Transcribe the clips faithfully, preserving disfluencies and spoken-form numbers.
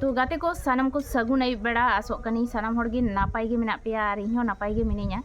ᱛᱚ ᱜᱟᱛᱮ ᱠᱚ, ᱥᱟᱱᱟᱢ ᱠᱚ ᱥᱟᱹᱜᱩᱱ ᱟᱹᱭᱩᱵ ᱵᱮᱲᱟ᱾ ᱟᱥᱚᱜ ᱠᱟᱹᱱᱟᱹᱧ ᱥᱟᱱᱟᱢ ᱦᱚᱲ ᱜᱮ ᱱᱟᱯᱟᱭ ᱜᱮ ᱢᱮᱱᱟᱜ ᱯᱮᱭᱟ ᱟᱨ ᱤᱧ ᱦᱚᱸ ᱱᱟᱯᱟᱭ ᱜᱮ ᱢᱤᱱᱟᱹᱧᱟ᱾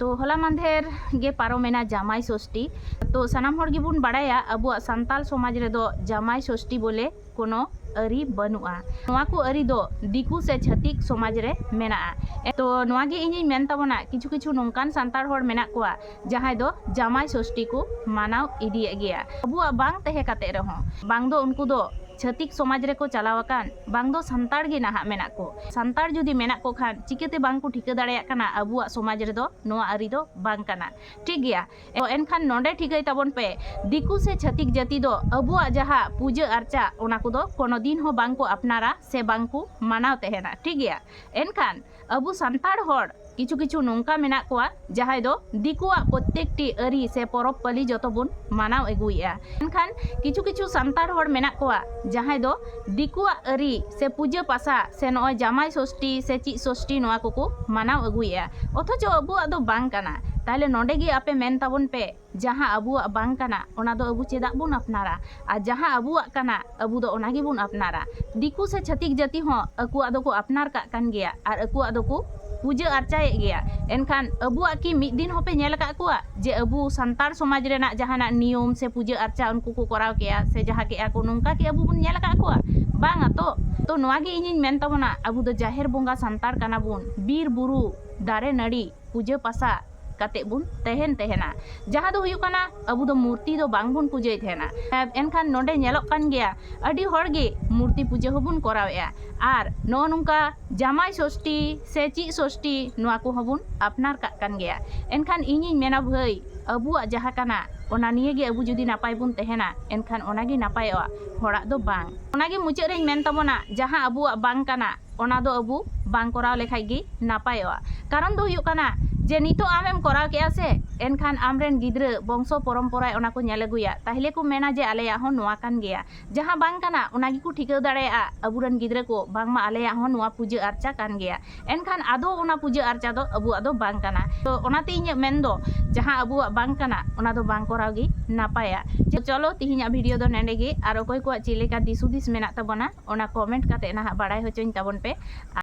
ᱛᱚ ᱦᱚᱞᱟ ᱢᱟᱫᱷᱮᱨ ᱜᱮ ᱯᱟᱨᱚᱢᱮᱱᱟ ᱡᱟᱢᱟᱭ ᱥᱚᱥᱴᱤ᱾ ᱛᱚ ᱥᱟᱱᱟᱢ ᱦᱚᱲ ᱜᱮᱵᱚᱱ ᱵᱟᱲᱟᱭᱟ, ᱟᱵᱚᱣᱟᱜ ᱥᱟᱱᱛᱟᱞ ᱥᱚᱢᱟᱡᱽ ᱨᱮᱫᱚ ᱡᱟᱢᱟᱭ ᱥᱚᱥᱴᱤ ᱵᱚᱞᱮ ᱠᱳᱱᱳ ᱟᱹᱨᱤ ᱵᱟᱹᱱᱩᱜᱼᱟ᱾ ᱱᱚᱣᱟ ᱠᱚ ᱟᱹᱨᱤ ᱫᱚ ᱫᱤᱠᱩ ᱥᱮ ᱪᱷᱟᱹᱛᱤᱠ ᱥᱚᱢᱟᱡᱽ ᱨᱮ ᱢᱮᱱᱟᱜᱼᱟ᱾ ᱛᱚ ᱱᱚᱣᱟ ᱜᱮ ᱤᱧᱤᱧ ᱢᱮᱱ ᱛᱟᱵᱚᱱᱟ, ᱠᱤᱪᱷᱩ ᱠᱤᱪᱷᱩ ᱱᱚᱝᱠᱟᱱ ᱥᱟᱱᱛᱟᱲ ᱦᱚᱲ ᱢᱮᱱᱟᱜ ᱠᱚᱣᱟ ᱡᱟᱦᱟᱸᱭ ᱫᱚ ᱡᱟᱢᱟᱭ ᱥᱚᱥᱴᱤ ᱠᱚ ᱢᱟᱱᱟᱣ ᱤᱫᱤᱭᱮᱫ ᱜᱮᱭᱟ᱾ ᱟᱵᱚᱣᱟᱜ ᱵᱟᱝ ᱛᱟᱦᱮᱸ ᱠᱟᱛᱮ ᱨᱮᱦᱚᱸ, ᱵᱟᱝ ᱫᱚ ᱩᱱᱠᱩ ᱫᱚ ᱪᱷᱟᱹᱛᱤᱠ ᱥᱚᱢᱟᱡᱽ ᱨᱮᱠᱚ ᱪᱟᱞᱟᱣ ᱟᱠᱟᱱ, ᱵᱟᱝ ᱫᱚ ᱥᱟᱱᱛᱟᱲ ᱜᱮ ᱱᱟᱦᱟᱜ ᱢᱮᱱᱟᱜ ᱠᱚ᱾ ᱥᱟᱱᱛᱟᱲ ᱡᱩᱫᱤ ᱢᱮᱱᱟᱜ ᱠᱚ ᱠᱷᱟᱱ, ᱪᱤᱠᱟᱹᱛᱮ ᱵᱟᱝ ᱠᱚ ᱴᱷᱤᱠᱟᱹ ᱫᱟᱲᱮᱭᱟᱜ ᱠᱟᱱᱟ ᱟᱵᱚᱣᱟᱜ ᱥᱚᱢᱟᱡᱽ ᱨᱮᱫᱚ ᱱᱚᱣᱟ ᱟᱹᱨᱤ ᱫᱚ ᱵᱟᱝ ᱠᱟᱱᱟ? ᱴᱷᱤᱠ ᱜᱮᱭᱟ, ᱛᱚ ᱮᱱᱠᱷᱟᱱ ᱱᱚᱰᱮ ᱴᱷᱤᱠᱟᱹᱭ ᱛᱟᱵᱚᱱ ᱯᱮ, ᱫᱤᱠᱩ ᱥᱮ ᱪᱷᱟᱹᱛᱤᱠ ᱡᱟᱹᱛᱤ ᱫᱚ ᱟᱵᱚᱣᱟᱜ ᱡᱟᱦᱟᱸ ᱯᱩᱡᱟᱹ ᱟᱨᱪᱟ, ᱚᱱᱟ ᱠᱚᱫᱚ ᱠᱳᱱᱳ ᱫᱤᱱ ᱦᱚᱸ ᱵᱟᱝ ᱠᱚ ᱟᱯᱱᱟᱨᱟ ᱥᱮ ᱵᱟᱝ ᱠᱚ ᱢᱟᱱᱟᱣ ᱛᱟᱦᱮᱱᱟ᱾ ᱴᱷᱤᱠ ᱜᱮᱭᱟ, ᱮᱱᱠᱷᱟᱱ ᱟᱵᱚ ᱥᱟᱱᱛᱟᱲ ᱦᱚᱲ ᱠᱤᱪᱷᱩ ᱠᱤᱪᱷᱩ ᱱᱚᱝᱠᱟ ᱢᱮᱱᱟᱜ ᱠᱚᱣᱟ, ᱡᱟᱦᱟᱸᱭ ᱫᱚ ᱫᱤᱠᱩᱣᱟᱜ ᱯᱨᱚᱛᱛᱮᱠᱴᱤ ᱟᱹᱨᱤ ᱥᱮ ᱯᱚᱨᱚᱵᱽ ᱯᱟᱹᱞᱤ ᱡᱚᱛᱚ ᱵᱚᱱ ᱢᱟᱱᱟᱣ ᱟᱹᱜᱩᱭᱮᱫᱼᱟ᱾ ᱢᱮᱱᱠᱷᱟᱱ ᱠᱤᱪᱷᱩ ᱠᱤᱪᱷᱩ ᱥᱟᱱᱛᱟᱲ ᱦᱚᱲ ᱢᱮᱱᱟᱜ ᱠᱚᱣᱟ, ᱡᱟᱦᱟᱸᱭ ᱫᱚ ᱫᱤᱠᱩᱣᱟᱜ ᱟᱹᱨᱤ ᱥᱮ ᱯᱩᱡᱟᱹ ᱯᱟᱥᱟ ᱥᱮ ᱱᱚᱜᱼᱚᱭ ᱡᱟᱢᱟᱭ ᱥᱚᱥᱴᱤ ᱥᱮ ᱪᱮᱫ ᱥᱚᱥᱴᱤ, ᱱᱚᱣᱟ ᱠᱚᱠᱚ ᱢᱟᱱᱟᱣ ᱟᱹᱜᱩᱭᱮᱫᱼᱟ, ᱚᱛᱷᱚᱪᱚ ᱟᱵᱚᱣᱟᱜ ᱫᱚ ᱵᱟᱝ ᱠᱟᱱᱟ᱾ ᱛᱟᱦᱞᱮ ᱱᱚᱰᱮ ᱜᱮ ᱟᱯᱮ ᱢᱮᱱ ᱛᱟᱵᱚᱱ ᱯᱮ, ᱡᱟᱦᱟᱸ ᱟᱵᱚᱣᱟᱜ ᱵᱟᱝ ᱠᱟᱱᱟ, ᱚᱱᱟ ᱫᱚ ᱟᱵᱚ ᱪᱮᱫᱟᱜ ᱵᱚᱱ ᱟᱯᱱᱟᱨᱟ? ᱟᱨ ᱡᱟᱦᱟᱸ ᱟᱵᱚᱣᱟᱜ ᱠᱟᱱᱟ, ᱟᱵᱚ ᱫᱚ ᱚᱱᱟ ᱜᱮᱵᱚᱱ ᱟᱯᱱᱟᱨᱟ᱾ ᱫᱤᱠᱩ ᱥᱮ ᱪᱷᱟᱹᱛᱤᱠ ᱡᱟᱹᱛᱤ ᱦᱚᱸ ᱟᱠᱚᱣᱟᱜ ᱫᱚᱠᱚ ᱟᱯᱱᱟᱨ ᱠᱟᱜ ᱠᱟᱱ ᱜᱮᱭᱟ ᱟᱨ ᱟᱠᱚᱣᱟᱜ ᱫᱚᱠᱚ ᱯᱩᱡᱟᱹ ᱟᱨᱪᱟᱭᱮᱫ ᱜᱮᱭᱟ᱾ ᱮᱱᱠᱷᱟᱱ ᱟᱵᱚᱣᱟᱜ ᱠᱤ ᱢᱤᱫ ᱫᱤᱱ ᱦᱚᱸᱯᱮ ᱧᱮᱞ ᱟᱠᱟᱫ ᱠᱚᱣᱟ ᱡᱮ ᱟᱵᱚ ᱥᱟᱱᱛᱟᱲ ᱥᱚᱢᱟᱡᱽ ᱨᱮᱱᱟᱜ ᱡᱟᱦᱟᱱᱟᱜ ᱱᱤᱭᱚᱢ ᱥᱮ ᱯᱩᱡᱟᱹ ᱟᱨᱪᱟ ᱩᱱᱠᱩ ᱠᱚ ᱠᱚᱨᱟᱣ ᱠᱮᱭᱟ ᱥᱮ ᱡᱟᱦᱟᱸ ᱠᱮᱜᱼᱟ ᱠᱚ, ᱱᱚᱝᱠᱟ ᱠᱤ ᱟᱵᱚ ᱵᱚᱱ ᱧᱮᱞ ᱟᱠᱟᱫ ᱠᱚᱣᱟ? ᱵᱟᱝᱟ ᱛᱚ᱾ ᱛᱚ ᱱᱚᱣᱟ ᱜᱮ ᱤᱧᱤᱧ ᱢᱮᱱ ᱛᱟᱵᱚᱱᱟ, ᱟᱵᱚ ᱫᱚ ᱡᱟᱦᱮᱨ ᱵᱚᱸᱜᱟ ᱥᱟᱱᱛᱟᱲ ᱠᱟᱱᱟ ᱵᱚᱱ, ᱵᱤᱨ ᱵᱩᱨᱩ, ᱫᱟᱨᱮ ᱱᱟᱹᱲᱤ, ᱯᱩᱡᱟᱹ ᱯᱟᱥᱟ ᱠᱟᱛᱮ ᱵᱚᱱ ᱛᱟᱦᱮᱱ ᱛᱟᱦᱮᱱᱟ᱾ ᱡᱟᱦᱟᱸ ᱫᱚ ᱦᱩᱭᱩᱜ ᱠᱟᱱᱟ, ᱟᱵᱚ ᱫᱚ ᱢᱩᱨᱛᱤ ᱫᱚ ᱵᱟᱝ ᱵᱚᱱ ᱯᱩᱡᱟᱹᱭ ᱛᱟᱦᱮᱱᱟ᱾ ᱮᱱᱠᱷᱟᱱ ᱱᱚᱰᱮ ᱧᱮᱞᱚᱜ ᱠᱟᱱ ᱜᱮᱭᱟ, ᱟᱹᱰᱤ ᱦᱚᱲ ᱜᱮ ᱢᱩᱨᱛᱤ ᱯᱩᱡᱟᱹ ᱦᱚᱸᱵᱚᱱ ᱠᱚᱨᱟᱣᱮᱫᱼᱟ᱾ ᱟᱨ ᱱᱚᱜᱼᱚ ᱱᱚᱝᱠᱟ ᱡᱟᱢᱟᱭ ᱥᱚᱥᱴᱤ ᱥᱮ ᱪᱮᱫ ᱥᱚᱥᱴᱤ, ᱱᱚᱣᱟ ᱠᱚᱦᱚᱸ ᱵᱚᱱ ᱟᱯᱱᱟᱨ ᱠᱟᱜ ᱠᱟᱱ ᱜᱮᱭᱟ᱾ ᱮᱱᱠᱷᱟᱱ ᱤᱧᱤᱧ ᱢᱮᱱᱟ, ᱵᱷᱟᱹᱭ, ᱟᱵᱚᱣᱟᱜ ᱡᱟᱦᱟᱸ ᱠᱟᱱᱟ, ᱚᱱᱟ ᱱᱤᱭᱮ ᱜᱮ ᱟᱵᱚ ᱡᱩᱫᱤ ᱱᱟᱯᱟᱭ ᱵᱚᱱ ᱛᱟᱦᱮᱱᱟ, ᱮᱱᱠᱷᱟᱱ ᱚᱱᱟ ᱜᱮ ᱱᱟᱯᱟᱭᱚᱜᱼᱟ, ᱦᱚᱲᱟᱜ ᱫᱚ ᱵᱟᱝ᱾ ᱚᱱᱟ ᱜᱮ ᱢᱩᱪᱟᱹᱫ ᱨᱮᱧ ᱢᱮᱱ ᱛᱟᱵᱚᱱᱟ, ᱡᱟᱦᱟᱸ ᱟᱵᱚᱣᱟᱜ ᱵᱟᱝ ᱠᱟᱱᱟ, ᱚᱱᱟ ᱫᱚ ᱟᱵᱚ ᱵᱟᱝ ᱠᱚᱨᱟᱣ ᱞᱮᱠᱷᱟᱡ ᱜᱮ ᱱᱟᱯᱟᱭᱚᱜᱼᱟ᱾ ᱠᱟᱨᱚᱱ ᱫᱚ ᱦᱩᱭᱩᱜ ᱠᱟᱱᱟ, ᱡᱮ ᱱᱤᱛᱚᱜ ᱟᱢᱮᱢ ᱠᱚᱨᱟᱣ ᱠᱮᱜᱼᱟ ᱥᱮ, ᱮᱱᱠᱷᱟᱱ ᱟᱢᱨᱮᱱ ᱜᱤᱫᱽᱨᱟᱹ ᱵᱚᱝᱥᱚ ᱯᱚᱨᱚᱢᱯᱚᱨᱟᱭ ᱚᱱᱟ ᱠᱚ ᱧᱮᱞ ᱟᱹᱜᱩᱭᱟ, ᱛᱟᱦᱞᱮ ᱠᱚ ᱢᱮᱱᱟ ᱡᱮ ᱟᱞᱮᱭᱟᱜ ᱦᱚᱸ ᱱᱚᱣᱟ ᱠᱟᱱ ᱜᱮᱭᱟ᱾ ᱡᱟᱦᱟᱸ ᱵᱟᱝ ᱠᱟᱱᱟ ᱚᱱᱟ ᱜᱮᱠᱚ ᱴᱷᱤᱠᱟᱹ ᱫᱟᱲᱮᱭᱟᱜᱼᱟ ᱟᱵᱚᱨᱮᱱ ᱜᱤᱫᱽᱨᱟᱹ ᱠᱚ, ᱵᱟᱝᱢᱟ ᱟᱞᱮᱭᱟᱜ ᱦᱚᱸ ᱱᱚᱣᱟ ᱯᱩᱡᱟᱹ ᱟᱨᱪᱟ ᱠᱟᱱ ᱜᱮᱭᱟ᱾ ᱮᱱᱠᱷᱟᱱ ᱟᱫᱚ ᱚᱱᱟ ᱯᱩᱡᱟᱹ ᱟᱨᱪᱟ ᱫᱚ ᱟᱵᱚᱣᱟᱜ ᱫᱚ ᱵᱟᱝ ᱠᱟᱱᱟ᱾ ᱛᱚ ᱚᱱᱟᱛᱮ ᱤᱧᱟᱹᱜ ᱢᱮᱱ ᱫᱚ, ᱡᱟᱦᱟᱸ ᱟᱵᱚᱣᱟᱜ ᱵᱟᱝ ᱠᱟᱱᱟ ᱚᱱᱟ ᱫᱚ ᱵᱟᱝ ᱠᱚᱨᱟᱣ ᱜᱮ ᱱᱟᱯᱟᱭᱟ᱾ ᱪᱚᱞᱚ ᱛᱤᱦᱤᱧᱟᱜ ᱵᱷᱤᱰᱤᱭᱳ ᱫᱚ ᱱᱮᱸᱰᱮ ᱜᱮ, ᱟᱨ ᱚᱠᱚᱭ ᱠᱚᱣᱟᱜ ᱪᱮᱫ ᱞᱮᱠᱟ ᱫᱤᱥ ᱦᱩᱫᱤᱥ ᱢᱮᱱᱟᱜ ᱛᱟᱵᱚᱱᱟ ᱚᱱᱟ ᱠᱚᱢᱮᱱᱴ ᱠᱟᱛᱮ ᱱᱟᱦᱟᱜ ᱵᱟᱲᱟᱭ ᱦᱚᱪᱚᱧ ᱛᱟᱵᱚᱱ ᱯᱮ᱾